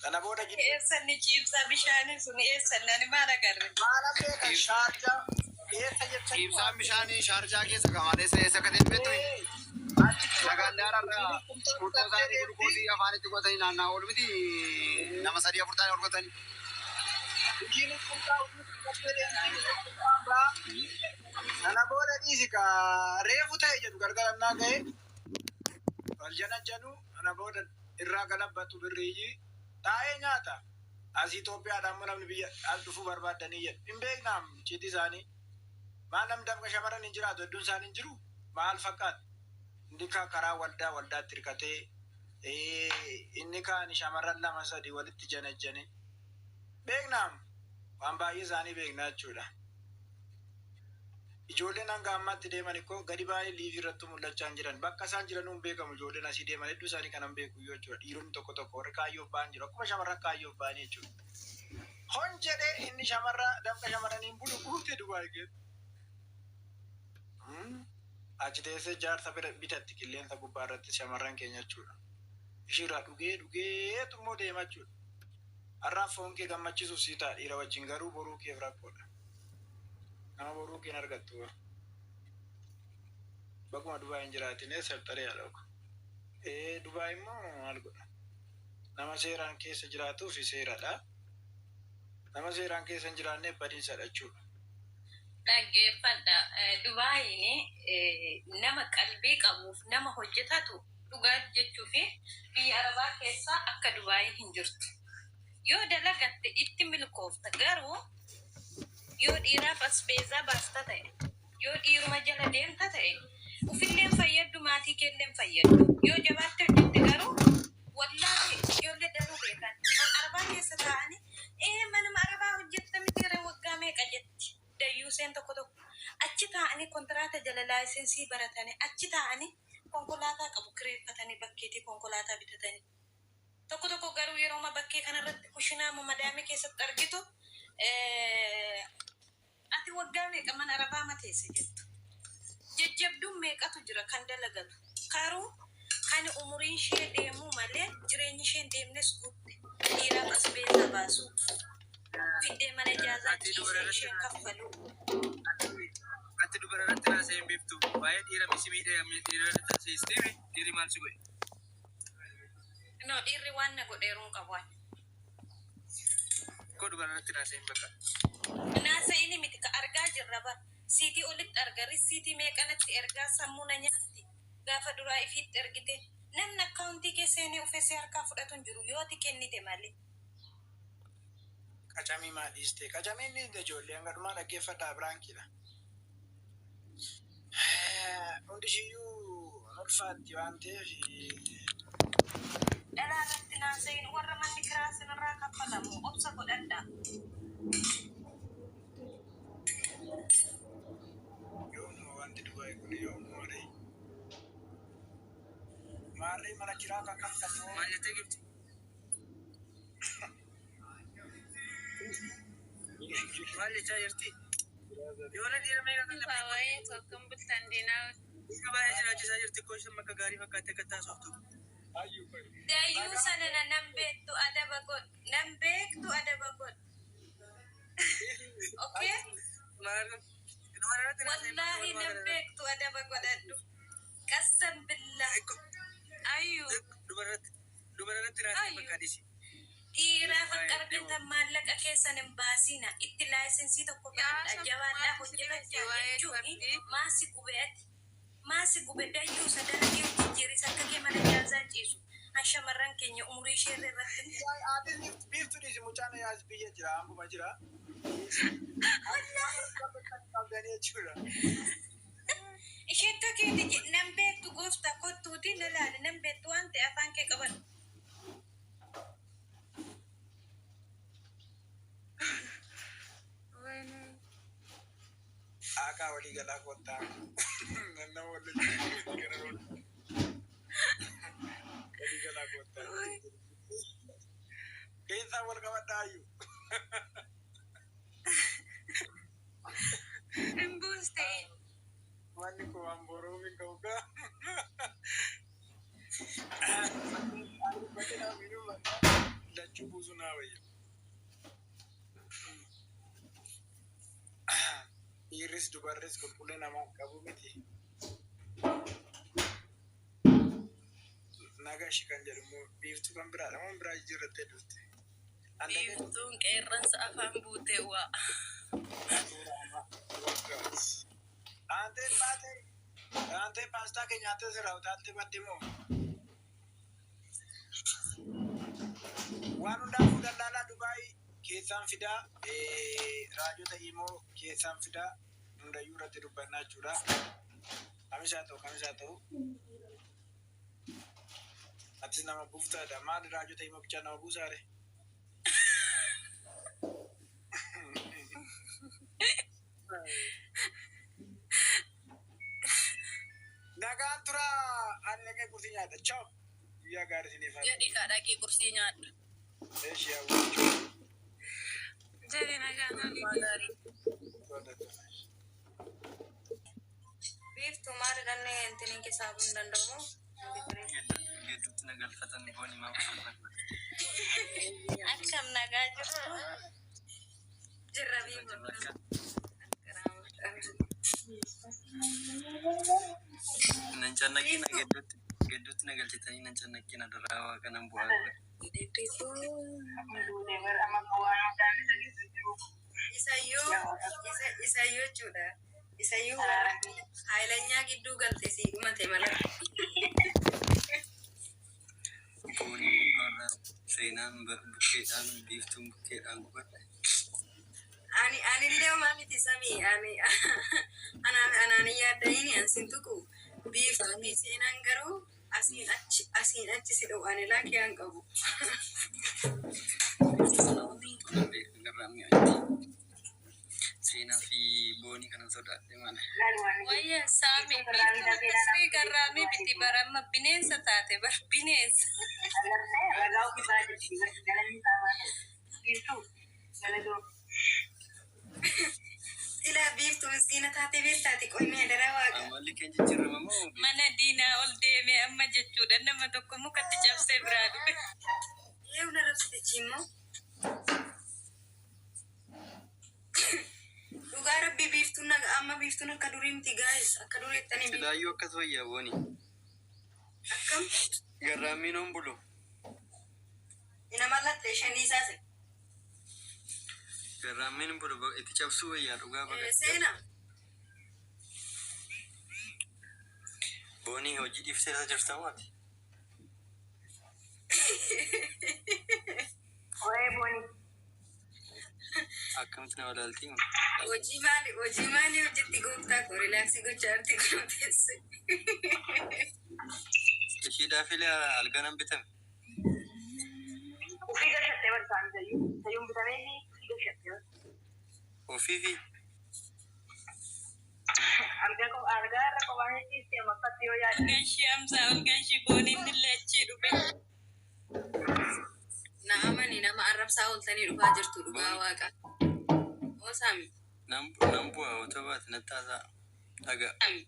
Sana booda gidduu. Eessanni ciibsaa bishaanii sun eessanni ani maal agarre. Maalan beekan shaarjaa eessa jettanii Ciibsaan waamte. bishaanii shaarjaa keessa kaa'aman eessa eessa akka ta'e hin beektu? Ee, achitti Lagaan daararraa isheenis qumxaa huccuu bitattee isaanii deemti. gulukoosii afaanitti godhatanii naanna'aa oolu miti nama sadii afur ta'anii ol godhatanii. Ishiinis qumxaa ofii bitattee deemti. Innis qumxaan ba'a. Sana booda dhiisi kaa reefu ta'e jedhu galgala innaa ga'e wal janajjanu sana booda irraa galabbatu birriiyyi taa'ee nyaata. As Itoophiyaadha ammoo namni biyya as dhufuu barbaaddanii jedhu. Hin beeknaam icciitii isaanii. Maal namni dafqa shamarran hin jiraatu hedduun isaanii hin jiru. Maal fakkaata? Inni kaan karaa waldaa waldaatti hirkatee inni kaan shamarran lama sadi walitti janajjane. Beeknaam waan baay'ee isaanii beekna jechuudha. Ijoolleen hanga ammaatti deeman ikkoo gadi ba'anii liivii irrattuu mul'achaa hin jiran. Bakka isaan jiranuu hin beekamu ijoolleen asii deeman hedduu isaanii kanan beeku iyyuu jechuudha. Dhiironni tokko tokko warri kaayyoof ba'an jiru. Akkuma shamarran kaayyoof ba'anii jechuudha. Hon jedhee inni shamarra dafqa shamarraniin bulu guute Dubaay keessa. Achi teessee jaarsa bira bitatti qilleensa gubbaa irratti shamarran keenya jechuudha. Ishiirraa dhugee dhugeetu immoo deema jechuudha. Har'aaf foon kee gammachiisuuf sii ta'a dhiira wajjin garuu boruu keef rakkoodha. Nama boruu kee hin argattu. Baguma Dubaay hin jiraatin ee sarxaree haadha ko. Ee Dubaay immoo maal godha? Nama seeraan keessa jiraatuuf seeradha. Nama seeraan keessa hin jiraanneef badiinsadha jechuudha. Dhaggeeffadha. Dubaayiin nama qalbii qabuuf nama hojjetatu dhugaa jechuu fi biyya arabaa keessa akka Dubaayii hin jirtu. Yoo dalagatte itti milkoofta garuu yoo dhiiraaf asbeezaa baasta ta'e yoo dhiiruma jala deemta ta'e ufillee hin fayyaddu maatii keellee hin fayyaddu. Yoo jabaatte hojjette garuu wallaahi ijoollee danuu beekan man arabaa keessa taa'anii ee manuma arabaa hojjetta mitiiree waggaa meeqa jetti dayyuuseen tokko tokko achi taa'anii kontiraata jala laayisensii baratanii achi taa'anii konkolaataa qabu kireeffatanii bakkeetii konkolaataa bitatanii. Tokko tokko garuu yerooma bakkee kanarratti kushinaama madaamii keessatti argitu ati waggaa meeqa mana arabaa ma teesse jettu. Jajjabduun meeqatu jira kan dalagatu. Garuu kan umuriin ishee deemuu malee jireenyi ishee hin deemnes guutte. Dhiiraaf asbeezaa baasuu. Fiddee mana ijaazaa Ati ciisee dubara irratti isheen kaffaluu. Ati dubara irratti naasee hin beektu. Waa'ee dhiira misi miidhee dhiira irratti haasa'istee dhiirri maal si godhe? No dhiirri waan na godheeru hin qabu ani. Koo dubara irratti naasa'in bakka. Naasa'ini miti ka argaa jirra bar. Siitii olitti arga rissiitii meeqa natti ergaa sammuu na nyaatti gaafa duraa ifiitti ergite namni akkaawuntii kee seenee ufee si harkaa fudhatu hin jiru yoo ati kennite malee. Qacamii maa dhiiste? Qacamiin dhiisne ijoollee hanga dhumaa dhaggeeffadhaa biraankiidha. Hundi ishiiyyuu ulfaatti waan ta'eef. Dhalaa irratti hin haasa'iin warra manni kiraa isinirraa kaffalamu obsa godhadhaa. Yoomuma wanti Dubaay kun yoomuma ree? Maarree mana kiraa kan kaffallu hoo? Maal jettee gifti? Maal jechaa jirti? Yoona dhiira meeqa kan Dhufaa waa'ee koo akkam bultan diinaa Dhiira baay'ee jiraachisaa jirti koo isheen bakka gaarii fakkaattee akka taasoftu. Dayyuu sana na nan beektu adaba godh nan beektu adaba godh okay Maal dubara irratti naasa'in bakka wallaahi walumaa nan gala. beektu adaba godhadhu qassam billah ayuu Dubara irratti dubara irratti naasa'in ayuu bakka dhiisi. Dhiiraaf akka argattan maallaqa keessan hin baasiina itti laayisensii tokko Yaa fudhadha sammuu jabaadhaa maaltu si hojjetachaa dhibeesse waa'ee jechuun dubartii? maa si gube ati maa si gube dayyuusa dalagii of jijjiiris akka kee mana ijaazaa ciisu an shamarran keenya umurii isheerra irratti Atis biiftu dhiisi mucaan as biyya jira ambuma jira. Wallaahi Qabdanii jechuudha. Ishee akka keeti nan beektu goofta kottuuti na laali nan beektu waan ta'e afaan kee qabadhu. Wayne. Aakaa walii galaa kottaa. Nama wal gara walii galaa kottaa. Keessaa wal qabadhaa ayyuu. Hin buuste. Manni koo waan boruu hin qabu gaa. Lachuu buusa. Dhiirris dubarris qulqullina namaa qabu miti. Nagashi kan jedhu immoo Biiftuu kan biraadha. Moo biraa jijjiirrattee dhufte? Biiftuun qeerransa afaan buutee waa. Aantee baatee aantee paastaa kee nyaattee sirraa utaaltee badde moo? Waan hundaafuu dallaalaa Dubaay keessaan fidaa, raajota immoo keessaan fidaa, hundayyuu irratti dubbannaa jechuudha. Kamisaa ta'u, kamisaa ta'u. Atis nama buuftaadha. Maali raajota immoo bichaa nama buusaare? Nagaan tura, ani dhaqee qursii nyaadha. Ciao. Guyyaa gaarii isiniif haa ta'u. Jedhi kaa, dhaqii qursii nyaadhu. Eeshi hawwachuu. Jedhi nagaan olii gaarii. Biiftuu, maali dhannee intiniin keessaa hafuu hin danda'u moo? Gidduutti na galfatan booni maa bashannana. Akkam nagaa jirtu? Jirra, biiftuu. Bakka Nan cannaqina, gidduutti na galchitanii nan cannaqina, duraa waaqa nan bu'aa godhe. Isayyuu isayyuu jechuudha. Isayyuu warra haayilanyaa gidduu galte sii dhumate mala. Booniin irraa seenaan bukkeedhaan, Biiftuun bukkeedhaan gubadhe. Ani anillee homaa miti samii, ani anaan anaan hin yaadda'ini, an sin tuqu. Biiftuu fi seenaan garuu asiin achi asiin achi si dha'u, ani laakii an qabu. Biiftuun nama tuqxu beeku garraa mi'aatti. Seenaa fi Boonii kanan sodaadhe malee. Wayya saami, Biiftuun akka siree garraamii miti bara, amma bineensa taate bar, bineensa. Silaa Biiftuu miskiina taatee beektaati qoyni adaraa waaqa. Amalli keenya jijjiirama moo Biiftuu? Mana diinaa ol deemee amma jechuudha, nama tokko mukatti cabsee biraa dhufe. Eewu na rabsitichi immoo. Dhugaa rabbii, Biiftuun naga amma, Biiftuun akka durii miti guys, akka durii ittanii biiftuu. Silaayyuu akkas wayyaa, Boonii. Akkam? Garraammiin hoon bulu. Ina mallattee shanii isaase. Garraammiin hin bulu, itti cabsuu wayyaa dhugaa baga itti cabsu. Seena. Boonii, hojii dhiiftee irra jirta moo ati? Akkamitti nama ilaaltii? Hojii maali, hojii maali hojjetti gooftaa koo? Relax gochaa arti kun teesse. Ishiidhaaf illee algaa nan bitame. Ofii gashattee barsaanii sayyuu. Sayyuun bitamee fi ofii gashattee bar. Ofii fi Algaa algaa irra kophaa ciistee makkatti yoo yaadde. Gashii Hamzaa ol gashii, Booniin illee achii dhufe. Na amani, nama arrabsaa ooltanii dhufaa jirtu dhugaa waaqa. Oo Saami. Nan bu'aa otoo baate natti haasa'a. Dhagaa. Saami.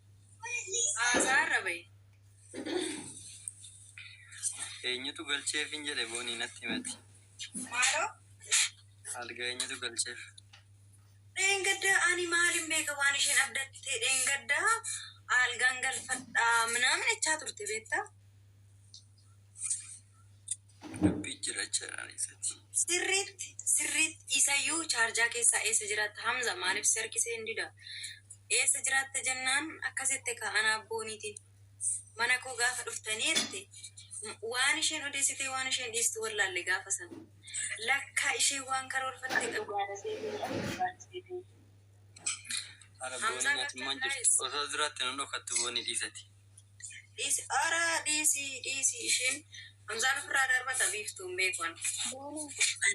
Haasaa irra bahe. Eenyutu galcheefin jedhe, Boonii, natti himati. Maaloo? Algaa eenyutu galcheef? Dheengaddaa ani maalin beeka waan isheen abdatte? Dheengaddaa algaan galfadhaa minaamin jechaa turte beektaa? Dubbii jira jechaadhaan isatti. Sirriitti sirriitti, isayyuu chaarjaa keessaa eessa jiraatta, Hamza maaliif si harkisee hin dida? Eessa jiraatta jennaan akkasitti ka anaaf Booniitiin mana koo gaafa dhuftanii jette, waan isheen odeessitee waan isheen dhiistu wallaalle gaafa sana. Lakkaa isheen waan karoorfatte qabdi. Ara Hamzaa Booniin atummaan galchaa jirtu. guys. Osoo jiraatte nan dhokattu, Boonii dhiisati. Dhiisi, ara dhiisi, dhiisi, isheen Hamzaan ofirraa darbata, Biiftuun beekuan. Boonii,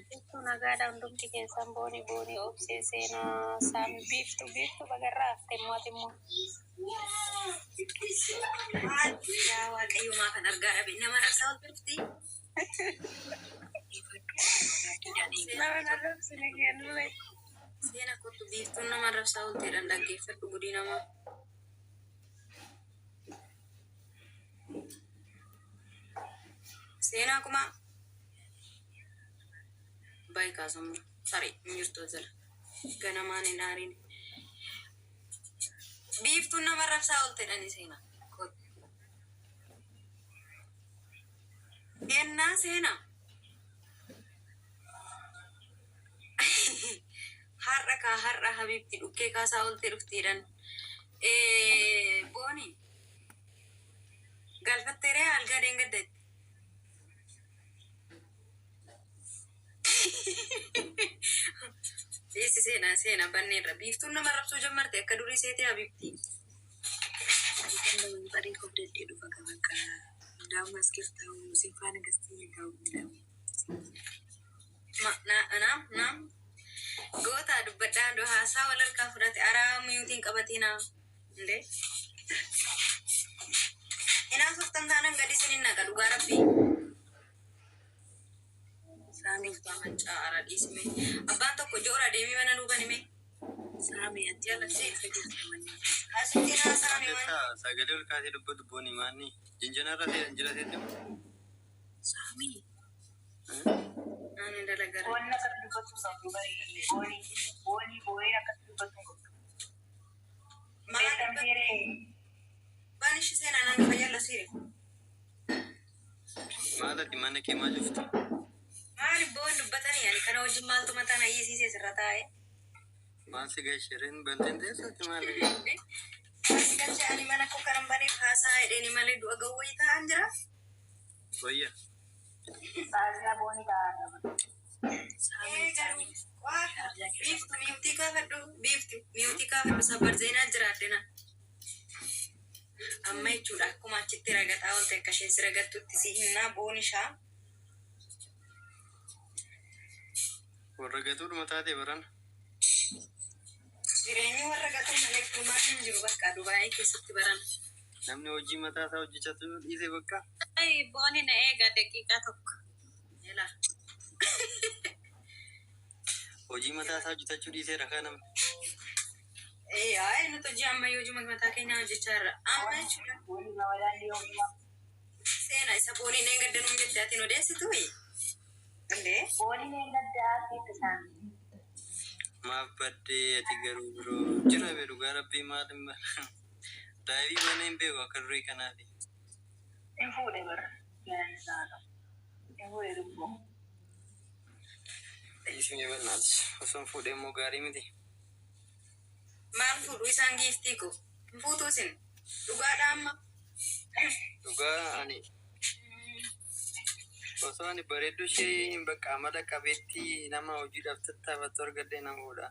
Biiftuu, nagaadha hundumti keessan? Boonii, Boonii, Obsee, Seenaa, Saami, Biiftuu, Biiftuu bagarraa hafte immoo ati immoo. Yaa Waaqayyo, maa kan argaa dhabe nama rabsaa ol turti. Nama narrabsine kennule. Seena kottu, Biiftuun nama rabsaa olteedhaan dhaggeeffadhu gudii namaa. Seenaa kumaa. Baay'ee kaasamu. Saree hin jirtu jala. Ganamaan hin aariin. Biiftuun nama rabsaa ooltedhani seenaa. Ennaa seenaa. Har'a kaa har'a habibti dhukkee kaasaa oolte dhufteedhan. Booni galfatteeree algaa deengaddeetti. Dhiisi seenaa seenaa banneerra. Biiftuun nama rabsuu jammarte akka durii seetee habibti. Naam naam. Goota dubbadhaa doo haasaa wal harkaa fudhate araa miyuutiin qabatinaa. Indee. Inaa softan taanan gadi isinin naqa dhugaa rabbii. Saami abbaa maccaa ara dhiisime. Abbaan tokko joora deemee mana duuban hime. Asitti naa saami waan. Sagalee ol kaasee dubbatu booni maanni jinjanarra jira seete moo? Ani dalagara. Boonni akkatti dubbachuu hin qabdu barii boonii boonii boo'ee akkatti dubbachuu hin qabdu. Maal Beekamteeree Baan ishii seenaa naan fayyalla siire. Maal ati mana kee maal cuftu? Maali boon dubbatanii ani kana wajjin maaltu mataa na iyyisiisee sirra taa'e. Maal si gashireen banteen teessatti maal? Asi galchee ani mana koo kanan baneef haasaa jedheeni malee du'a gawwayii taa'an jira. Wayya. Saaziyaa boonii ta'aa. Ee garuu waa biiftu miyuutii kaafadhu biiftu miyuutii kaafadhu sabbar zeenaa jira addana. Amma jechuudha akkuma achitti ragaxaa oolte akka isheen si ragattutti si hinnaa boon ishaa. Warra gatuudhuma taate barana. Jireenyi warra gatuu malee furmaanni hin jiru bakka Dubaayii keessatti barana. Namni hojii mataa isaa hojjechatu dhiise bakka. Ay, booni na eega daqiiqaa tokko. Elaa. Hojii mataa isaa hojjetachuu dhiiseera kaa namni. Ee ay nuti hojii ammayyuu hojii mataa keenyaa hojjechaa jirra. Amma jechuudha Boonii gamadaan dhiyoo seena isa booniin eeggaddanuun jettaatiin odeessituyi. Indee. Booniin eeggaddaa sitti isaanii. Maaf baddee ati garuu biroo jira bee dhugaa rabbii maal hin daabii banee hin beeku akka durii kanaafi. Hin fuudhe bara. Isaa ta'u. Hin fuudhe lubbuu. Dhiisni bal'aati. Osoo hin fuudhee immoo gaarii miti. Maal fuudhu isaan giiftii ko? Hin fuutuu isin? Dhugaadha amma. Dhugaa ani osoo ani bareedduu ishee hin bakka amala qabeettii nama hojiidhaaf tattaafattu argadhee nama fuudha.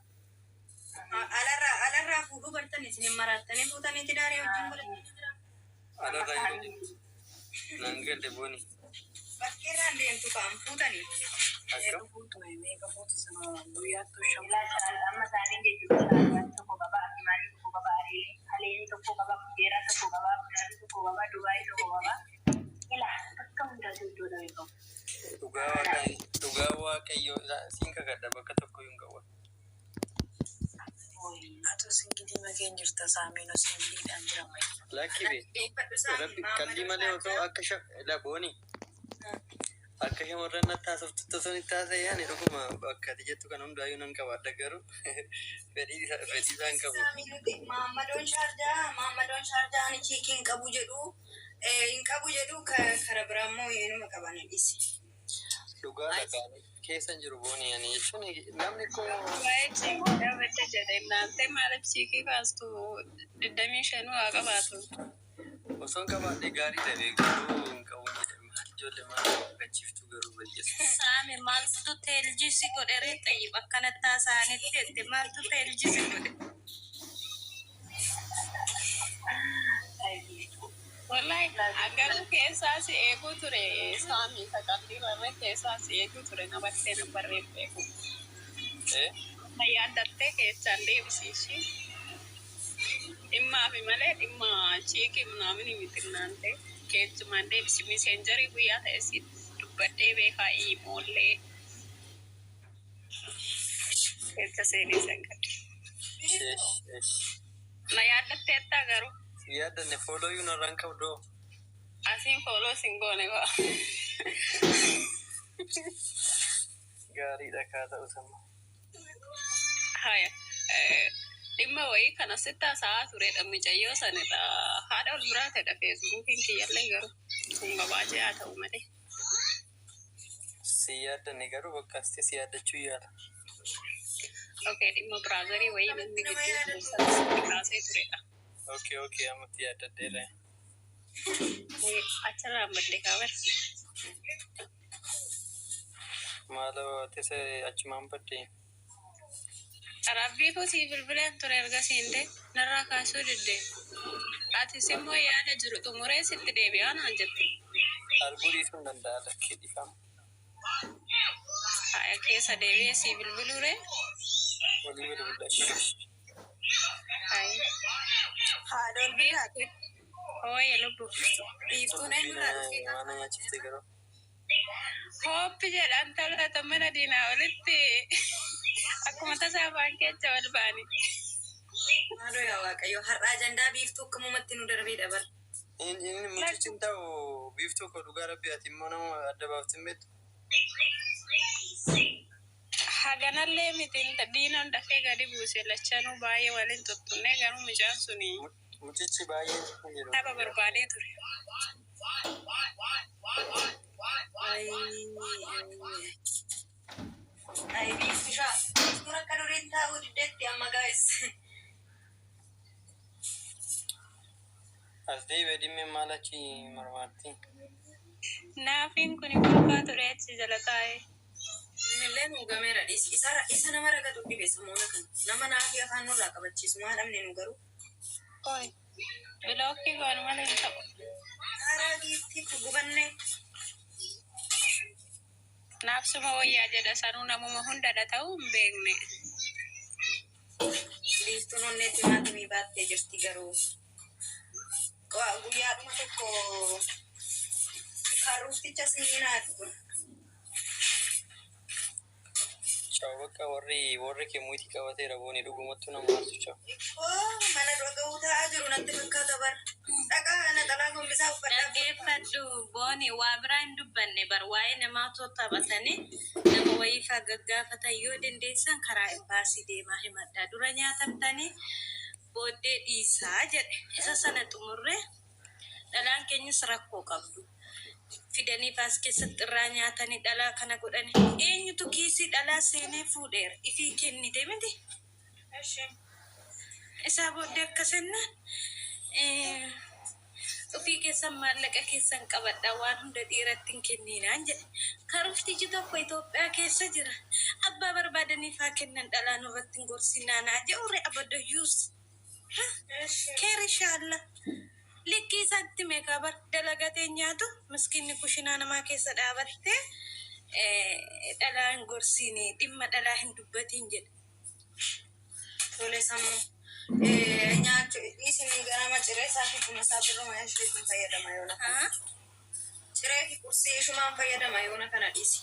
Alarraa alarraa fuudhuu bartan isin hin maraattanii fuutaniiti daaree wajjin godhatanii jira. Alarraa yeroo jettu naan galle booni. Bakkeerraan deemtu ka'an fuutanii. Akkam? Amma isaanii jechuudha. Saayyaa tokko qaba, Akimaanii tokko qaba, Aleen tokko qaba, Kujeeraa tokko qaba, Abudaabii tokko qaba, Dubaayii tokko qaba. Ilaa bakka hundaatu iddoo dhabe qabu. Dhugaa waaqayyo dhugaa waaqayyo siin kakadha bakka tokko hin qabu. Lakki be Dhiibbadhu isaanii rabbi qalbii malee osoo akka la booni akka shamarran natti haasoftutti osoo itti haasa'e ani dhuguma bakka ati jettu kan hundaayyuu nan qabaadha garuu fedhii isaan qabu. Maammadoon shaarjaa maammadoon shaarjaa ani chiikii hin qabu jedhu hin qabu jedhu kara biraa immoo inuma qaban dhisi. Dhugaa dhagaa keessa hin jiru booni ani jechuun namni koo Waa'ee chiikii dhaabbacha jedhe naantee maaliif chiikii kaastu 25 haa qabaatu. Osoo hin qabaadhe gaariidha beeku hin qabu jedhe maal ijoollee maal gachiiftu garuu bal'eessu. Saami maaltu teeljisi godhe ree xayyib akkanatti haasa'anitti jette maaltu teeljisi godhe. Wallahi garuu keessaa si eeguu ture saami ka qalbii barree keessaa si eeguu ture nabattee na barree beeku. Eh? Yaaddattee keessaan deebisiishi. Dhimmaa fi malee dhimma chiikii minaamin miti naantee keessumaan deebisi miseenjarii guyyaa ta'e si dubbadhee beekaa iimoollee keessa seenee san gadi. Eesh eesh. Na yaaddatteettaa garuu Si yaaddanne fooloo yuun irraan qabdoo. Asiin fooloo sin goone ba'a. Gaariidha kaa ta'u sama. Haya. Dhimma wayii kan asitti haasa'aa turedha mucayyoo sanidha. Haadha ol biraatedha Feesbuukiin kiyyallee garuu kun gabaajee haa ta'u malee. Si yaaddanne garuu bakka asitti si yaaddachuu yaala. Okay, dhimma biraazarii wayii namni Nama gidduu yaadatu. sana kaasee turedha. Okay, ammatti yaaddadheera. Achirraa madde kabar. Maaloo tisa achumaan badde. Rabbii koo sii bilbilaan ture erga siin de narraa kaasuu didde. Atis immoo yaada jiru xumuree sitti deebi'aa naan jette. Arguu dhiisuu hin danda'a lakkee dhiifama. Haaya keessa deebi'ee sii bilbiluu ree? Walii bilbila. Haaya. Haadha ol biraati. Hooyee lubbu. Biiftuun eenyurraa dhufee Waan na nyaachifte garuu. Hooppi jedhan tolata mana diinaa olitti akkuma tasaa afaan keessa wal ba'ani. Maaloo yaa Waaqayyo har'a ajandaa biiftuu akkamumatti nu darbee dabar. Inni mucichi hin ta'u biiftuu koo dhugaa rabbi ati immoo nama adda baafte hin beektu. Haganallee miti diinaan dafee gadi buuse lachanuu baay'ee waliin tuttunnee garuu mucaan suni Mucichi baay'ee hin jedhu. tapha barbaadee ture. Ay biiftushaa biiftuun akka duriin taa'uu diddeetti amma gaa'is. As deebi'ee dhimmee maal achi marmaarti? Naafiin kun kolfaa ture achi jala taa'ee. Innillee nu gameera dhiisi. Isa nama ragatu dhibe samoona kana. Nama naafii afaan nurraa qabachiisu maa dhabne nu garuu. Oi, bilookii goon malee hin ta'u. Haaraa giiftii gubanne. Naafsuma wayyaa jedha sanuu namuma hundadha ta'uu hin beekne. Biiftuun onnee timaatimii baattee jirti garuu. Guyyaadhuma tokko karruufticha siinaati kun. Ciao bakka warri kee muyitii qabateera booni dhugumattuu nama aarsu ciao. Ikkoo mana dura gahuu taa'aa jiru natti fakkaata bara. Dhaqaa naxalaa gombisaa uffadhaa. Dhaggeeffadhu booni waa biraa hin dubbanne bar waa'ee namaa otoo taphatanii nama wayiifaa gaggaafatan yoo dandeessan karaa imbaasii deemaa himadha. Dura nyaatamtanii booddee dhiisaa jedhe. Isa sana xumurree dhalaan keenyas rakkoo qabdu. Fidanii faas keessatti irraa nyaatanii dhalaa kana godhani. Eenyutu kiisii dhalaa seenee fuudheera? Ifii kennite miti. Isaa booddee akkas jennaan ofii keessan maallaqa keessan qabadha waan hunda dhiiratti hin kenninaan jedhe. Karuftichi tokko Itoophiyaa keessa jira. Abbaa barbaadaniif haa kennan dhalaa nurratti hin gorsinaa jedhure abadayyuus. Keer inshaalla. Likkii isaatti meeqaa bar dalagatee nyaatu miskiinni kushinaa namaa keessa dhaabattee dhalaa hin gorsiine dhimma dhalaa hin dubbatiin jedhe. Tole sammuu. Nyaachuu isin ganama ciree isaa fi buna isaa birruma isheetiin fayyadama yoona kana. Ciree fi qursii ishumaan fayyadama yoona kana dhiisi.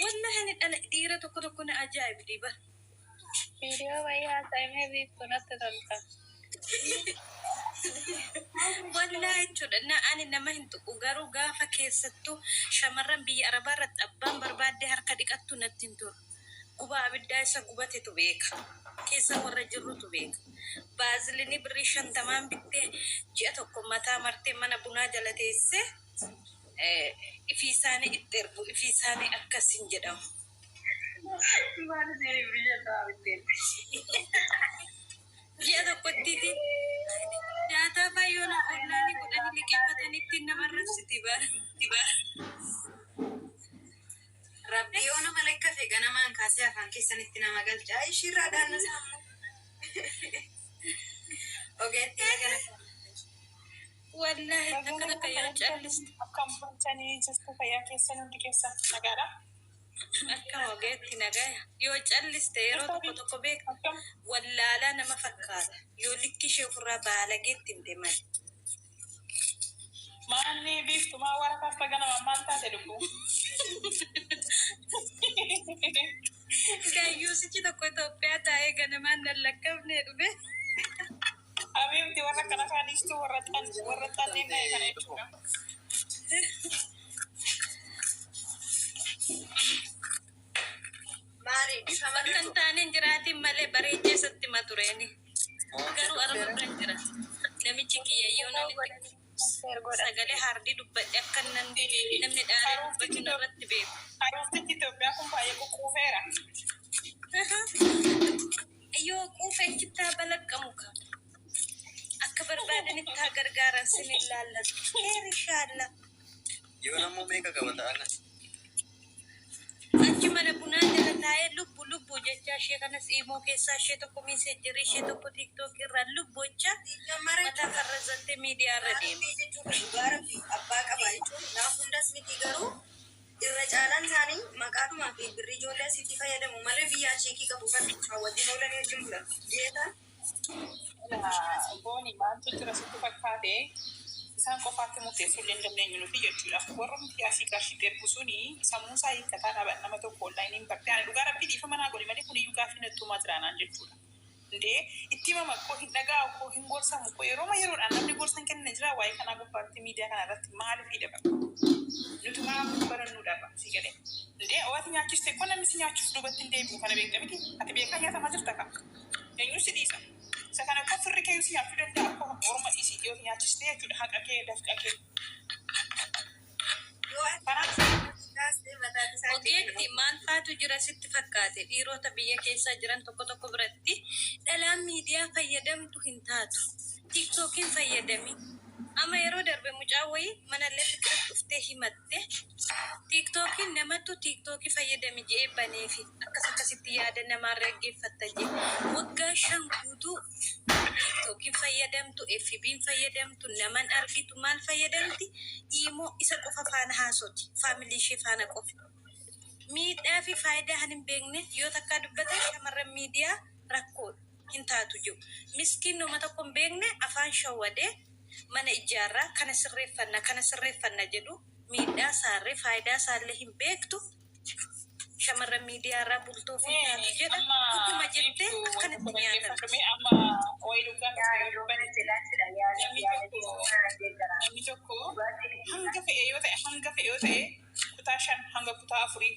Wallahi ani dhala dhiira tokko tokko na ajaa'ibdi bar. Viidiyoo wayii haasa'imee biiftuu natti tolta. Wallahi jechuudha na ani nama hin tuqu garuu gaafa keessattuu shamarran biyya arabaa irratti abbaan barbaaddee harka dhiqattu natti hin tolu. Gubaa abiddaa isa gubatetu beeka. Keessa warra jirrutu beeka. Baazilinii birrii 50n bittee ji'a tokko mataa martee mana bunaa jala teessee ifii isaanii itti ergu ifii isaanii akkasiin jedhamu. Maal isheen birrii 50 bitteen? Ji'a tokkotti nyaataa faayyoona ollaanii godhanii liqeeffatanii ittiin nama arrabsiti bara. Rabbi yoo nama lakkafe ganamaan kaasee afaan keessanitti nama galcha. Ishiirraa daanna sammuu. Ogeettii gara. Wallaahi takka takka yoo calliste. Akkam bulchanii jirtu fayyaa keessan hundi keessan nagaadha. Akkam ogeetti nagaya. Yoo calliste yeroo tokko tokko beektu wallaalaa nama fakkaata. Yoo likki ishee ofirraa baalageetti himte malee. Maanni biiftu maa wara kaasta ganama maal taate lubbuu? Gayyuusichi tokko Itoophiyaa taa'ee ganamaan nan lakkaafne dhufe. Abiibti warra kana kaanistu warra warra xanneen ta'e kana jechuudha. Maali Bakka shamarran hin taane hin jiraatin malee bareechee sitti hima tureeni. Garuu arma bira jira. Namichi kiyya yoo nani sagalee haardii dubbadhe akka namni dhaaree dubbatu narratti beeku. Harooftichi Itoophiyaa kun baay'ee ququufeera. Yoo quufe achitti haa balaqqamu ka. Akka barbaadanitti haa gargaaran sin ilaallatu. Heer inshaalla. Yoo nammoo meeqa qaba ta'an? Achi mana bunaa jala taa'ee lubbu lubbu jecha ishee kanas imoo keessaa ishee tokko miiseejirii ishee tokko tiiktookii irraa lubbu jecha Jammara mataa farrazattee miidiyaa irra deema. Rabbii jechuun dhugaa rabbii abbaa qaba jechuun naaf hundas miti garuu irra caalaan isaanii maqaadhumaa fi birrii ijoollee asitti fayyadamu malee biyyaa chiikii qabu kan wajjin oolanii wajjin bulan. Jeetaan Booni maaltu jira sitti fakkaate isaan qofaatti murteessuu illee hin dandeenyu nuti jechuudha. Warra nuti asii qarshii ergu suni sammuu isaa hiikkataa dhaaban nama tokko onlaayiniin bartee ani dhugaa rabbii dhiifama naa godhi malee kun iyyuu gaaffii nattuumaa jiraanaan jechuudha. Indee itti himama koo hin dhaga'u koo hin gorsamu koo yerooma yeroodhaan namni gorsa hin kennine jira waa'ee kanaa gubbaatti miidiyaa kana irratti maaliif hidhaba? Nuti maaf barannuu dhaba si galee. Indee ati nyaachiste koo namni si nyaachuuf duubatti hin deebi'u kana beekta miti ati beekaa nyaatamaa jirta ka. Eenyu si dhiisa? Isa kana akka firri kee si nyaachuu danda'a akka orma dhiisii yoo nyaachiste jechuudha haqa kee dafqa kee. yoo ati Kanaaf kaastee mataan isaa Ogeetti maal faatu jira sitti fakkaate dhiirota biyya keessa jiran tokko tokko biratti dhalaan miidiyaa fayyadamtu hin taatu. Tiiktookiin fayyadami. Amma yeroo darbe mucaa wayii manallee fiqiratti dhuftee himatte tiiktookiin namattu tiiktookii fayyadami jedhee baneefi akkas akkasitti yaada namaarra dhaggeeffatta jee waggaa 5 guutuu tiiktookiin fayyadamtu, FB'n fayyadamtu, naman argitu maal fayyadamti imoo isa qofa faana haasoti faamilii ishee faana qofa. Miidhaa fi faayidaa han hin beekne yoo takkaa dubbatan shamarran miidiyaa rakkoodha hin taatu jiru. Miskiin nama tokko hin beekne afaan shawwadee mana ijaarraa kana sirreeffanna kana sirreeffanna jedhu miidhaa isaarree faayidaa isaallee hin beektu. Shamarran miidiyaa irraa bultoof hin taatu jedha. amma Dhuguma jettee biiftuu wayii akkanatti tokko nyaatamti. dhaggeeffadhume amma wayii dhugaa Yaa yoo dubbanne namni tokko namni tokko hanga fe'e yoo ta'e hanga fe'e yoo ta'e kutaa 5 hanga kutaa 4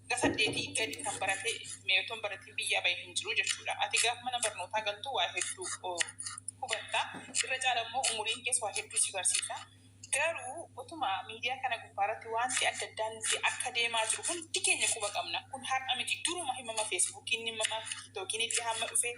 ga 8 gadi kan barate meetoon baratiin biyyaa bahe hin jiru jechuudha. Ati gaaf mana barnootaa galtu waa hedduu hubatta. Irra caala immoo umuriin keessa waa hedduu si barsiisa. Garuu utuma miidiyaa kana gubbaarratti wanti adda addaa nuti akka deemaa jiru hundi keenya quba qabna. Kun har'a miti duruma himama feesbuukiin himama tiktookiin illee hamma dhufe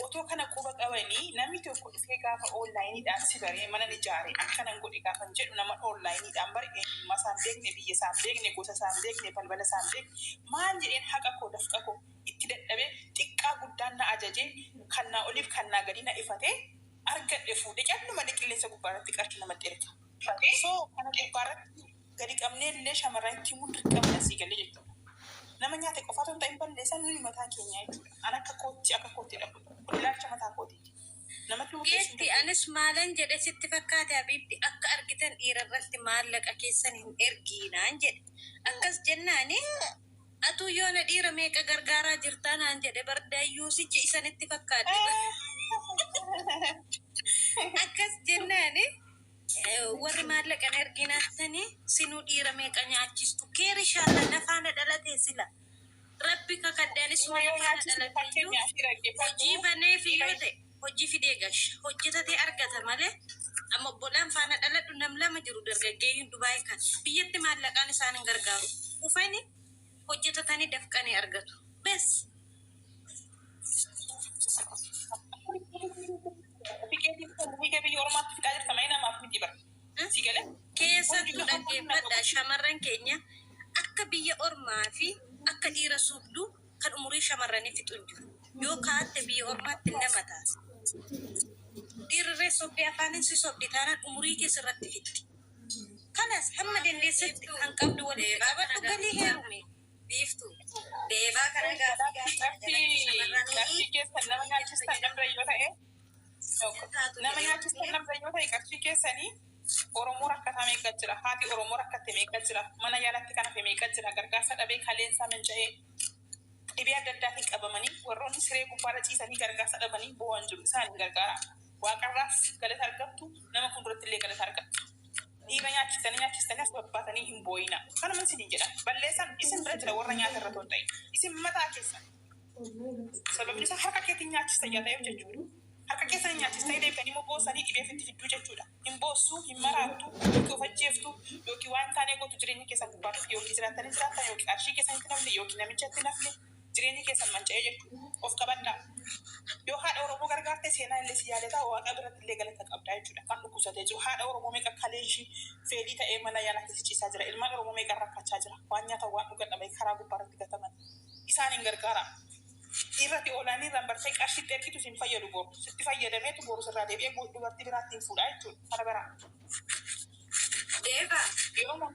otoo kana quba qabanii namni tokko dhufee gaafa onlaayiniidhaan si baree mana ijaare akkanan godhe gaafa jedhu nama onlaayiniidhaan bare eenyummaa isaan beekne biyya isaan beekne gosa isaan beekne balbala isaan beekne maal jedheen haqa koo dafqa koo itti dadhabee xiqqaa guddaan na ajajee kan naa oliif kan naa gadi na ifatee argadhe fuudhee calluma qilleensa gubbaarratti qarshii namatti erga. So kana gubbaarratti gadi qabnee illee shamarran itti himuun dirqama asii galee jechuudha. Nama nyaate qofaatu hin ta'in balleessan nuyi mataa keenya jechuudha. An akka kootti akka koottidha kun. Kun ilaalcha mataa kootiiti. Namatti murteessuu hin Geetti anis maalan jedhe sitti fakkaate Habiibti akka argitan dhiira irratti maallaqa keessan hin ergiinaan jedhe. Akkas jennaani atuu yoona dhiira meeqa gargaaraa jirtaa naan jedhe bardaayyuusichi isanitti fakkaate. Akkas jennaani warri maallaqa hin erginaattanii sinuu dhiira meeqa nyaachistu keer ishaalla nafaana dhalatee sila. Rabbi kakadhaanis Dhuma yoo nafaana nyaachisne dhalateeyyuu fakkeenyaaf dhaggeeffadhu hojii baneefi dhiira yoo ta'e hojii fidee gasha hojjetatee argata malee amma obbolaan faana dhaladhu nam lama jiru dargaggeeyyiin Dubaay kan biyyatti maallaqaan isaan hin gargaaru ufani hojjetatanii dafqanii argatu bes. Tikeetii biyya biyya ormaatti fixaa jirta malee namaaf miti bara. Si galee? Keessattuu dhaggeeffadha shamarran keenya akka biyya ormaa fi akka dhiira sobduu kan umurii shamarranii fixu hin jiru. Yoo kaa'atte biyya ormaatti nama taata. Dhiirrirree sobdee afaaniin si sobdi taanaan umurii kee sirratti fixxi. Kanas hamma dandeessetti kan qabdu walitti Deebaa kana qabadhu galii gaafii heerumi. Biiftuu deebaa kana gaafii gaafii jalatti shamarranii Qarshii keessan nama nyaachistan dhabda yoo ta'e taatu nama jedhee nyaachistan dhabda yoo ta'e qarshii keessanii Oromoo rakkataa meeqa jira haati Oromoo rakkatte meeqa jira mana yaalatti kan hafe meeqa jira gargaarsa dhabee kaleensaa manca'ee dhibee adda addaatiin qabamanii warroonni siree gubbaarra ciisanii gargaarsa dhabanii boo'an jiru isaan hin gargaara. Waaqarraas galata argattu nama fuulduratti illee galata argattu. Dhiira nyaachistanii nyaachistanii as babbaatanii hin boo'ina. Kanuma isiniin jedha. Balleessaan isin bira jira warra nyaata irra otoo hin ta'in. Isin mataa keessan. Sababni isaa harka keetiin nyaachista yaa ta'eef jechuudha. Harka keessan nyaachistanii deebitanii immoo boosanii dhibee ofitti fidduu jechuudha. Hin boossuu, hin maraattu, yookiin of ajjeeftu, yookiin waan taanee gootu jireenya keessan gubbaatti yookiin jiraattanii jiraattan yookiin qarshii keessanitti nafne yookiin namichatti nafne jireenyi keessan manca'ee jechuudha. Of qabadhaa. Yoo haadha Oromoo gargaarte seenaa illee si yaadataa waaqa biratti illee galata qabdaa jechuudha. Kan dhukkubsatee jiru haadha Oromoo meeqa kaleeshii feelii ta'ee mana yaalaa keessa ciisaa jira. Ilmaan Oromoo meeqa rakkachaa jira. Waan nyaatan waan dhugan dhabee karaa gubbaarratti gataman. Isaan hin gargaara. Dhiirratti oolaanii irraan bartee qarshiitti ergitu sin fayyadu boru. Sitti fayyadameetu boru sirraa deebi'ee dubartii biraatti hin fuudhaa jechuudha. Kana baraa. Deeba. Yeroo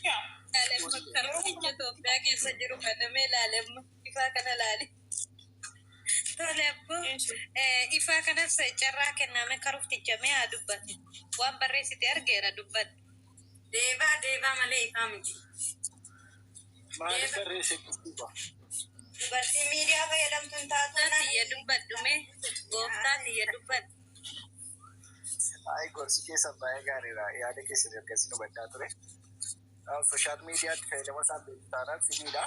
yaa Laalemma karooficha Itoophiyaa keessa jiru banamee laalemma ifaa kana laali. Tole abboo ifaa kanas carraa kenname karufticha mee haa dubbatu. Waan barreessite argeera dubbadhu. Deebaa deebaa malee ifaa miti. Maaliif Deeba. barreesse duuba? Dubartiin miidiyaa fayyadamtu hin taatu Gooftaa naan. tiyya dubbadhu mee gooftaa tiyya dubbadhu. Ay, gorsi keessan baay'ee gaariidha. Yaada keessan ergasii hubachaa ture. Sooshaal miidiyaatti fayyadama isaa beektu taanaan simiidha.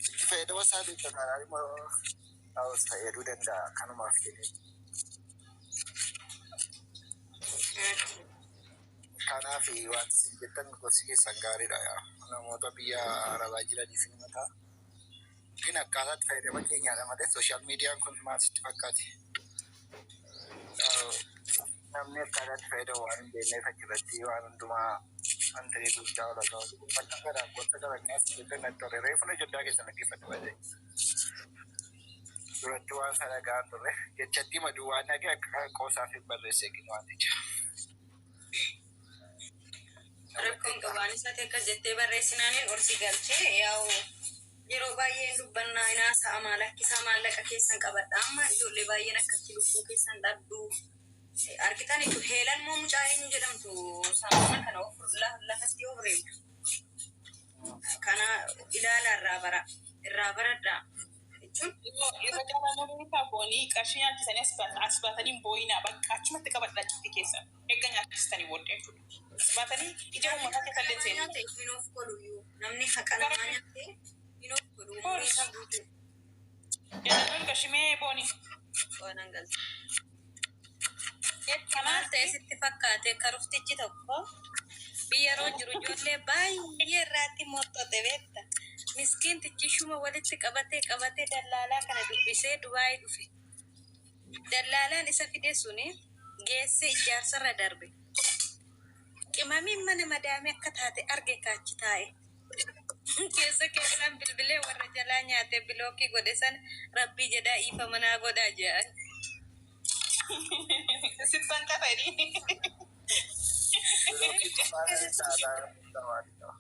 Itti fayyadama isaa beektu taanaan immoo fayyaduu danda'a. Kanumaaf jedhee. Kanaaf wanti isin jettan gorsi keessan gaariidha. Namoota biyya Arabaa jiraniif ni mataa. ግን akkaataa itti fayyadama keenyaadha malee sooshaal miidiyaan kun maal sitti fakkaate? Namni akkaataa itti fayyadamu waan hin beekneef achirratti waan hundumaa wanta guddaa ola ga'u. Bakka garaa gorsa garaa isin jettan natti tole. Reefu na jaddaa keessan dhaggeeffadhu malee. Duratti waan sana ga'an turre jechatti maduu waan dhagee akka qoosaaf hin barreessee gin waan jecha. Rakkoon qabaan isaati akkas jettee barreessinaaniin ol si galchee yaa'u yeroo baay'een dubbannaa inaa maalakkisaa maallaqa keessan qabadha amma ijoollee baay'een akkatti lubbuu keessan dhabdu argitanitu heelan moo mucaa eenyu jedhamtu saamuna kana of lafatti of reebdu kana ilaala irraa bara irraa baradhaa jechuun Irra caalaa namni foonii qarshii nyaachisanii as baatanii hin boo'inaa bakka achumatti qabadhaa achitti keessa. Eegga nyaachistanii booddee jechuudha. As baatanii ija namni uummataa haqa keessa illee namaa seenuu. nyaate hin of godhu namni haqa namaa nyaate hin of godhu umurii isaa guutuu Jedhamee gashimee booni. waan hangalte. Maal Kanaaf ta'e sitti fakkaate karuftichi tokko biyya yeroo jiru ijoollee baay'ee irraatti morxote beekta. Miskiintichi shuma walitti qabatee qabatee dallaalaa kana dubbisee Dubaayii dhufe. Dallaalaan isa fide suni geessee ijaarsarra darbe. Qimamiin mana madaamee akka taate arge kaachi taa'e. Keessa keessaan bilbilee warra jalaa nyaate bilookii godhe sana rabbii jedhaa ifa manaa godhaa jedhan. Sitti hanqata jedhii. Bilookii qofaa ta'aa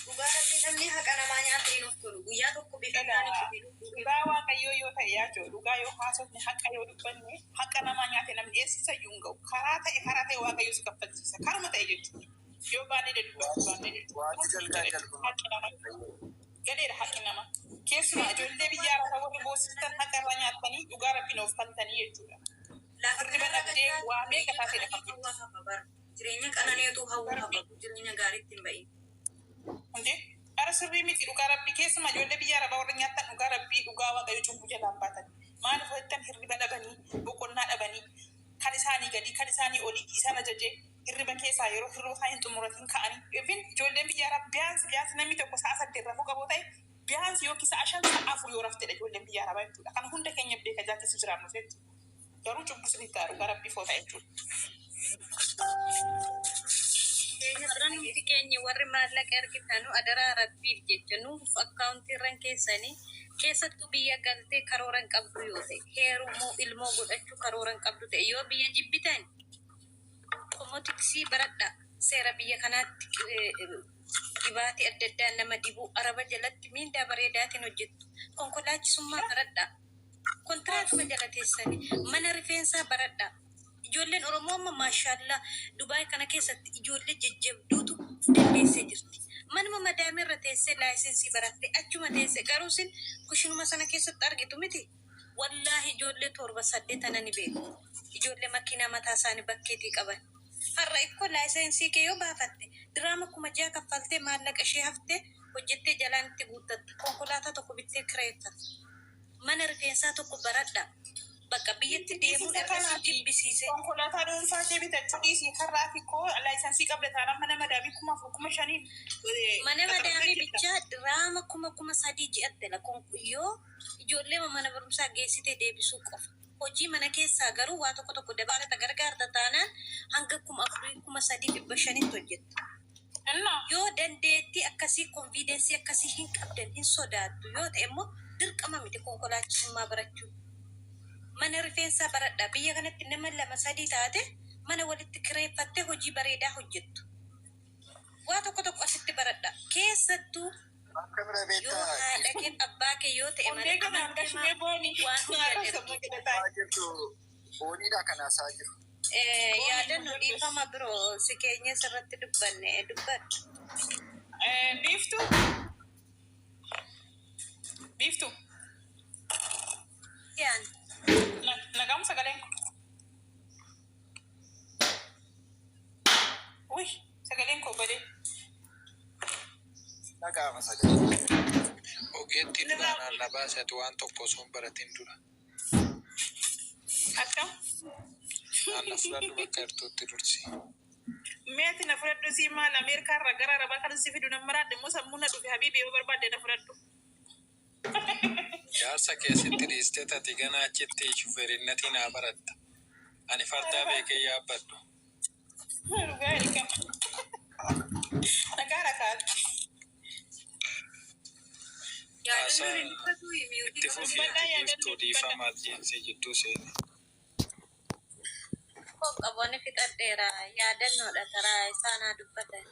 Dhugaa rabbii namni haqa namaa nyaate hin of godhu guyyaa tokko bifa isaanii dhufee lubbuu Dhugaa waaqayyoo yoo ta'e yaachoo dhugaa yoo haasofne haqa yoo dubbanne haqa namaa nyaate namni eessisa iyyuu hin ga'u. Karaa ta'e waaqayyoo si kaffalchiisa. Karuma ta'e jechuudha. Yoo baanee dubbachuu baanee jechuudha. Wanti jalqaa jalqaba. Haqi namaa galeera haqi namaa. Keessumaa ijoollee biyya arabaa warri boosistan haqa irraa nyaattanii dhugaa rabbiin of faltanii jechuudha. Lafa Hirriba kanarra dhabdee gad waa meeqa jireenya taateedha kan qananii hawwa hafa bara. Jireenya qananiitu hawwa hafa jireenya gaariitti hin bahin. Hundee ara sirrii miti dhugaa rabbii keessumaa ijoollee biyya arabaa warra nyaattan dhugaa rabbii dhugaa waaqayyo cubbuu jalaan baatan. Maaliif hojjetan hirriba dhabanii boqonnaa dhabanii kan isaanii gadii kan isaanii olii isaan ajajee hirriba keessaa yeroo hirriba isaanii hin xumuratin ka'anii. Even ijoolleen biyya arabaa biyaansi biyaansi namni tokko sa'a 8 rafuu qabu ta'e biyaansi yookiin sa'a 5 sa'a 4 yoo raftedha ijoolleen biyya arabaa jechuudha. Kana hunda keenya beeka jaa keessa jiraannu jechuudha. Garuu cubbuu sinitti ta'a dhugaa rabbii foota jechuudha. Warra nuti keenya warri maallaqa ergitanu adaraa rabbiif jecha nuuf akkaawuntii irran keessanii keessattuu biyya galtee karoora hin qabdu yoo ta'e heerumoo ilmoo godhachuu karoora hin qabdu ta'e yoo biyya jibbitan qomotiksii baradhaa seera biyya kanaatti dhibaatii adda addaa nama dibuu araba jalatti miindaa bareedaatiin hojjettu konkolaachisummaa baradhaa kontiraatuma jala teessanii mana rifeensaa baradhaa. Ijoolleen Oromoo amma maashaallaa Dubaay kana keessatti ijoollee jajjabduutu dandeessee jirti. Manuma madaamii irra teessee laayisensii barattee achuma teessee garuu isin kushinuma sana keessatti argitu miti. Wallaahi ijoollee torba saddeet ana ni beeku. Ijoollee makiinaa mataa isaanii bakkeetii qaban. Har'a ikkoo laayisensii kee yoo baafatte diraama 6000 kaffaltee maallaqa ishee haftee hojjettee jalaan itti guuttatta. Konkolaataa tokko bittee kireeffatta. Mana rifeensaa tokko baradhaa. Bakka biyyatti deemuun Dhiisisa erga si kanaati. jibbisiise. Konkolaataa dhuunfaa kee bitachuu dhiisi. Har'aa fi koo laayisansii qabda taanaan mana madaamii 4000 5000n Mana qaxaramtee madaamii jirta. bichaa diraama 3000 ji'atti la yoo ijoollee mana barumsaa geessitee deebisuu qofa. Hojii mana keessaa garuu waa tokko tokko dabalata gargaarta taanaan hanga 4000 3500tti hojjetta. Innaa Yoo dandeettii akkasii confidence akkasii hin qabdan hin sodaattu yoo ta'e immoo dirqama miti konkolaachisummaa barachuu. Mana rifeensaa baradhaa. Biyya kanatti nama lama sadii taate mana walitti kireeffattee hojii bareedaa hojjettu. Waa tokko tokko asitti baradhaa. Keessattuu Akka bira yoo beektaa haadha kee abbaa kee yoo ta'e Hundee malee kanaan amantii gashumee booni. waan hunda Haadha ergi. sabba jedhataa. jirtu booniidha kan haasaa jiru. Booni Yaadannoo dubbadhu. dhiifama biroo si keenya sirratti dubbanne dubbadhu. Biiftuu. Biiftuu. Yaan Nagamu sagaleen koo. Uy, sagaleen koo badee. Dhaga'ama sagalee. Ogeettiin Nirraa duraan na baase ati waan tokko osoo hin baratin dura. Akkam? Naanna fudhadhu bakka jirtutti dursi. Meeti na fudhadhu sii maal Ameerikaa irraa gara Arabaa kan si fidu nan maraadhe immoo sammuu na dhufe habiibi yoo barbaadde na fudhadhu. Jaarsa keessatti dhiistee tati gana achitti shufeerinnatii naa baratta. Ani fardaa beekee yaabbadhu. Dhugaa ergama. Nagaa rakaa. Haasaa Yaadannoon hin dubbatu mute itti fufii Dubbadhaa ati yaadannoo biiftuu dubbadhaa. dhiifama aljeensii jidduu seene. Koo qaboonni fixadheera yaadannoodha karaa isaanaa dubbatan.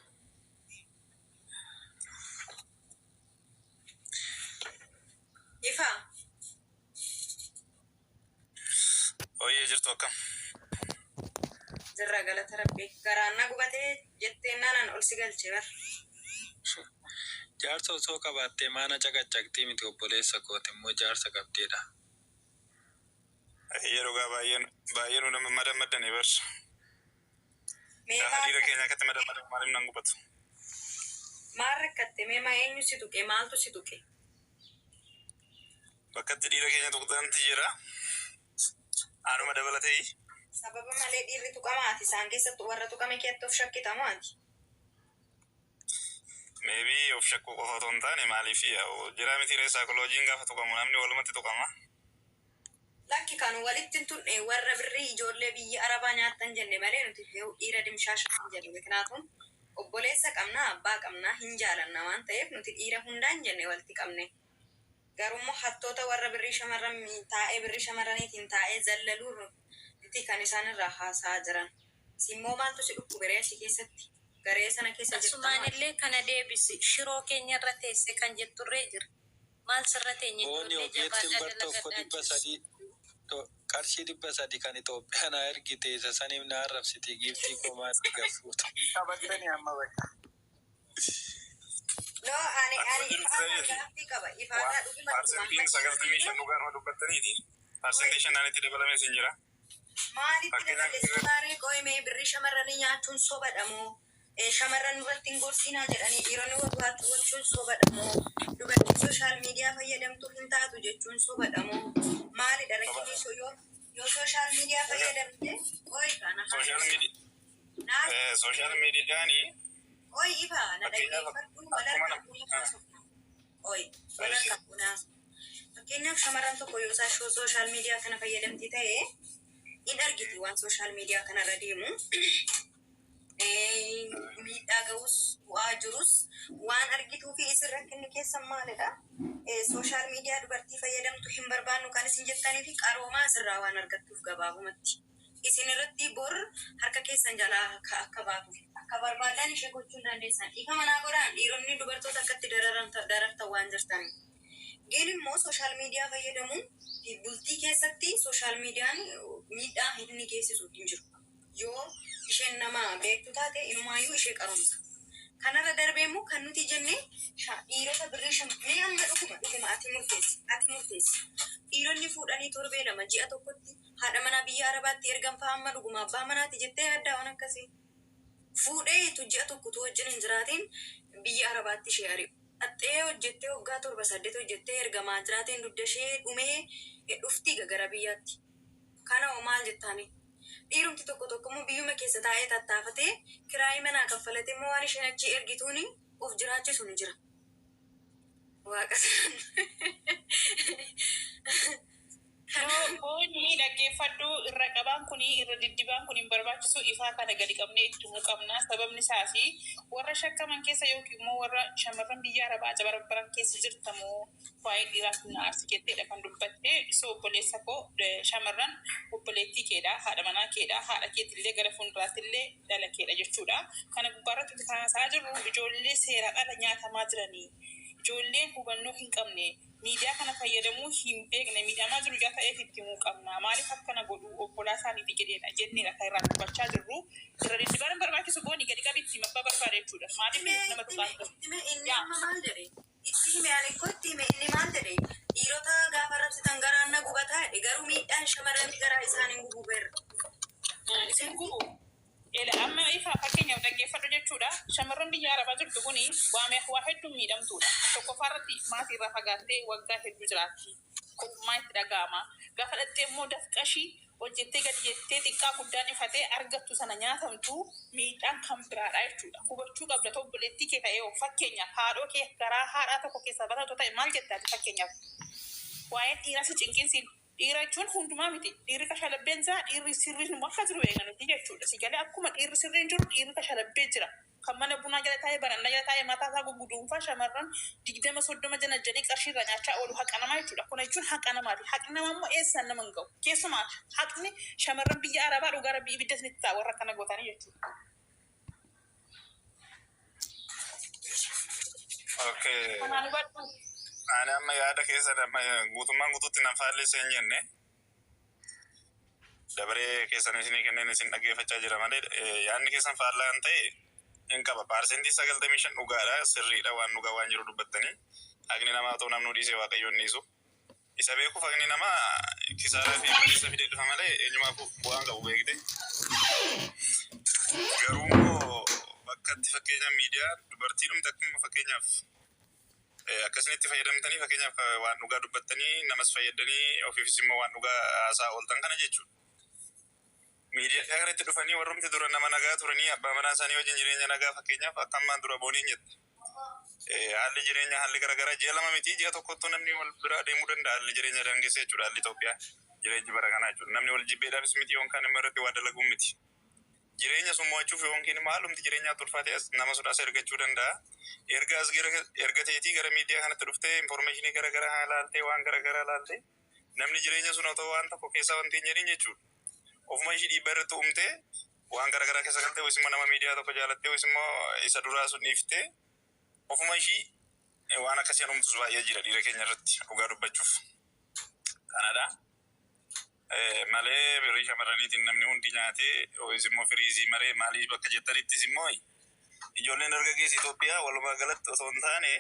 Ifa Hooyyee jirtu akkam? jirra galata rabbi garaan na gubatee jettee naanaan ol si galche bar. Jaarsa osoo qabaattee maana caqacaqxii miti obboleessa kooti immoo jaarsa qabdeedha. Yeroo gaa baay'ee baay'ee nu nama madammaddanii bar. Mee Gaafa maal dhiira keenya akkatti madammadamu maaliif nan gubatu? maal rakkatte mee maa eenyu si tuqe maaltu si tuqe? Bakka itti dhiira keenya tuqxanti jira. Anuma dabalatee Sababa malee dhiirri tuqamaati isaan keessattuu warra tuqame keetti of shakkitamaati. maybe of shakkuu qofa otoo hin taane maaliif jira miti ree saakoloojiin gaafa tuqamu namni walumatti tuqama. Lakki kan walitti hin tunne warra birrii ijoollee biyya arabaa nyaattan jenne malee nuti dhiira dimshaasha hin jenne miknaatuun obboleessa qabnaa abbaa qabnaa hin jaalanna waan ta'eef nuti dhiira hundaan jenne walitti qabne. Garummoo hattoota warra birrii shamarran taa'ee birrii shamarraniitiin taa'ee zallaluu miti kan isaan irraa haasa'aa jiran. Simmoo maaltu si dhukkube reessi keessatti? Garee sana keessa jirta Asumaan maal? illee kana deebisi shiroo keenya irra teesse kan jetturree jira. Maal sirra teenye Booni ijoollee ogeettiin jabaadhaa bar tokko dalagadhaa dhibba jirti. sadii qarshii 300 kan Itoophiyaa naa ergite isa saniif na arrabsiti giiftii komaatti gaffuuta. Qabattanii amma bakka. No, ani Akkuma ani jirtu ifaadhaan ta'eeti. gaaffii qaba. Waan Ifaadhaa dhuguma parsentiin dhuguma 95 dhugaanuma dubbattaniiti. Parsentii shanaan itti dabalamee sin jira. Maalitti Fakkeenyaaf dabale sobaaree qo'imee birrii shamarranii nyaachuun sobadha moo? Shamarran irratti hin gorsinaa jedhanii dhiironni wagwaatti gochuun sobadha moo? Dubartiin social media fayyadamtuu hin taatu jechuun sobadha moo? Maalidha soba rakkinni so yoo yoo social media fayyadamte qo'i kana sooshaal haasofsa. miidiyaa Naa sooshaal miidiyaanii qo'i ifa na fakkeenyaaf dhaggeeffadhu wal akkuma harkaa nama fuunee haasofna. Qo'i wal harkaa fuunee haasofna. Fakkeenyaaf shamarran tokko yoo isaan social media kana fayyadamti ta'e in argiti waan social media kanarra deemu. Miidhaa ga'us bu'aa jirus waan argituu fi isin rakkinni keessan maalidha? Social media dubartii fayyadamtu hin barbaannu kan isin jettanii fi qaroomaa asirraa waan argattuuf gabaabumatti. Isin irratti bor harka keessan jalaa akka akka baatuuf akka barbaadan ishee gochuu hin dandeessan. Dhiifa manaa godhaan dhiironni dubartoota akkatti dararan darartan waan jirtaniif. Gin immoo social media fayyadamuun bultii keessatti social mediaan miidhaa inni geessisu hin jiru. Yoo isheen nama beektu taate inumaayyuu ishee qaroomsa. Kanarra darbee immoo kan nuti jenne dhiirota birrii shan mee amma dhuguma dhuguma ati murteessi, ati murteessi. Dhiironni fuudhanii torbee 2, ji'a tokkotti haadha manaa biyya Arabaatti ergan fa'aa amma dhuguma abbaa manaati jettee yaaddaa waan akkasii? Fuudhee utuu ji'a tokko utuu wajjin hin jiraatiin biyya Arabaatti ishee ari'u. Dhaxxee hojjettee waggaa 7, 8 hojjettee erga maajiraatiin dugda ishee dhumee dhuftiiga gara biyyaatti. Kana hoo maal jettaanii? Dhiirumti tokko tokko immoo biyyuma keessa taa'ee tattaafatee kiraayii manaa kaffalatee immoo waan isheen achii ergituun of jiraachisu ni jira. Waaqa Yoo booni dhaggeeffadhu, irra qabaan kuni irra diddibaan kun hin barbaachisu. Ifaa kana gadi qabnee itti himuu qabna. Sababni isaas warra shakkaman keessa yookiin immoo warra shamarran biyya arabaa acabarabbaran keessa jirtamoo waa'ee dhiiraatu na aarse jetteedha kan dubbatte. So obboleessa koo, shamarran obboleettii keedha, haadha manaa keedha, haadha keetillee, gara fuulduraattillee dhala keedha jechuudha. Kana gubbaarratti nuti kan haasa'aa jirru ijoollee seeraan ala nyaatamaa jiranii, ijoolleen hubannoo hin qabne, miidiyaa kana fayyadamuu hin beekne miidhamaa jiru ijaa ta'eef itti himuu qabna. Maaliif akkana godhu, obbolaa isaaniiti jedheedha jenneedha kan irraa dubbachaa jirru. Irra diddibaan hin barbaachisu. Booni, gadi qabi itti himi abbaa barbaade jechuudha. Maaliif Itti nama hime, tuqaa jira? itti hime, inni Yaa. amma maal jedhe? Itti hime, ani koo itti hime. Inni maal jedhe? Dhiirota gaafa arrabsitan garaan na gubataa jedhe, garuu miidhaan shamarranii garaa isaan hin gubu ber. Isin gubu. Ela amma ifa fakkeenyaaf dhaggeeffadhu jechuudha. Shamarran biyya Arabaa jirtu kuni waa hedduun miidhamtuudha. Tokkoffaa irratti maatii irraa fagaattee waggaa hedduu jiraatti. Kophummaa itti dhaga'ama. Gaafa dhaqxee immoo dafqashii hojjettee gadi jettee xiqqaa guddaan ifatee argattu sana nyaatamtu, miidhaan kan biraadha jechuudha. Hubachuu qabda, ta'u obboleettii kee ta'ee hoo, fakkeenyaaf haadhoo kee garaa haadhaa tokko keessaa barattu ta'e maal jetta ati? Fakkeenyaaf waa'een dhiiraa si cinqinsiin. Dhiira jechuun hundumaa miti. Dhiirri kashalabbeen jira, dhiirri sirriin immoo akka jiru beekna nuti jechuudha. Si galee? Akkuma dhiirri sirriin jiru dhiirri kashalabbee jira. Kan mana bunaa jala taa'ee, barannaa jala taa'ee mataa isaa guguduunfaa shamarran 20, 30 janajjanee qarshii irraa nyaachaa oolu haqa namaa jechuudha. Kuna jechuun haqa namaati. Haqni namaa immoo eessaan nama hin ga'u. Keessumaa haqni shamarran biyya Arabaa dhugaa rabbii ibidda isinitti ta'a warra akkana gootanii jechuudha. Okay. Kanaan hubadhu. Ani amma yaada keessa amma guutummaan guutuutti nan faallessa hin jenne. Dabaree keessan isinii kenneen isin dhaggeeffachaa jira malee yaadni keessan faallaa hin ta'e hin qaba. 95% dhugaadha, sirriidha, waan dhugaa waan jiru dubbattanii. Haqni namaa otoo namnuu dhiisee Waaqayyoon dhiisu. Isa beekuuf haqni namaa kisaaraa fi badiisa fidee dhufa malee eenyumaafuu bu'aa hin qabu beekte. Garuu immoo bakka itti fakkeenyaaf miidiyaa dubartii dhumte akkuma fakkeenyaaf akkasinitti itti fayyadamtanii, fakkeenyaaf waan dhugaa dubbattanii namas fayyadanii ofiifis immoo waan dhugaa haasaa ooltan kana jechuudha. Miidiyaa kanatti dhufanii warrumti dura nama nagaa turanii abbaa manaa isaanii wajjin jireenya nagaa, fakkeenyaaf akka ammaan dura booniin jette. Haalli jireenya haalli garaagaraa ji'a 2 miti, ji'a tokkottuu namni wal bira adeemuu danda'a, haalli jireenya daangessee jechuudha, haalli Itoophiyaa jireenyi bara kanaa jechuudha. Namni wal jibbeedhaafis miti yookaan immoo irratti waa dalaguun miti. Jireenya sun mo'achuuf yookiin immoo haalumti jireenyaa ulfaatee as nama sun as ergachuu danda'a. Erga as ergateetii gara miidiyaa kanatti dhuftee informationii garaagaraa laaltee, waan garaagaraa laaltee, namni jireenya sun otoo waan tokko keessaa wanti hin jedhin jechuudha. Ofuma ishii dhiibbaa irratti uumtee waan garaagaraa keessa galtee, yookiis immoo nama miidiyaa tokko jaalattee, yookiis immoo isa duraa sun dhiiftee ofuma ishii waan akkasii uumtus baay'ee jira dhiira keenya irratti dhugaa dubbachuuf. Kanadha. Malee birrii shamarraniitiin namni hundi nyaatee yookiis immoo firiizii maree maaliif bakka jettanittis immoo ijoolleen dargaggeessi Itoophiyaa walumaa galatti osoo hin taane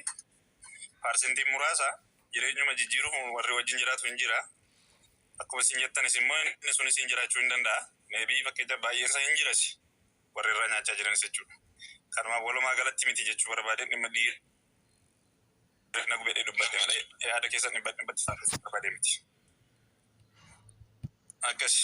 paarsentiin muraasa jireenyuma jijjiiruuf warri wajjin jiraatu hin jira. Akkuma isin jettanis immoo inni sunis hin jiraachuu hin danda'a. Maybe fakkeenyaaf baay'een isaa hin jiras warri irraa nyaachaa jiranis jechuudha. Kanumaaf walumaa galatti miti jechuu barbaadeen dhimma dhiira na gubedhee dubbadhe malee yaada keessan dhibbatti dhibbatti faallessuu barbaadee miti. Akkas.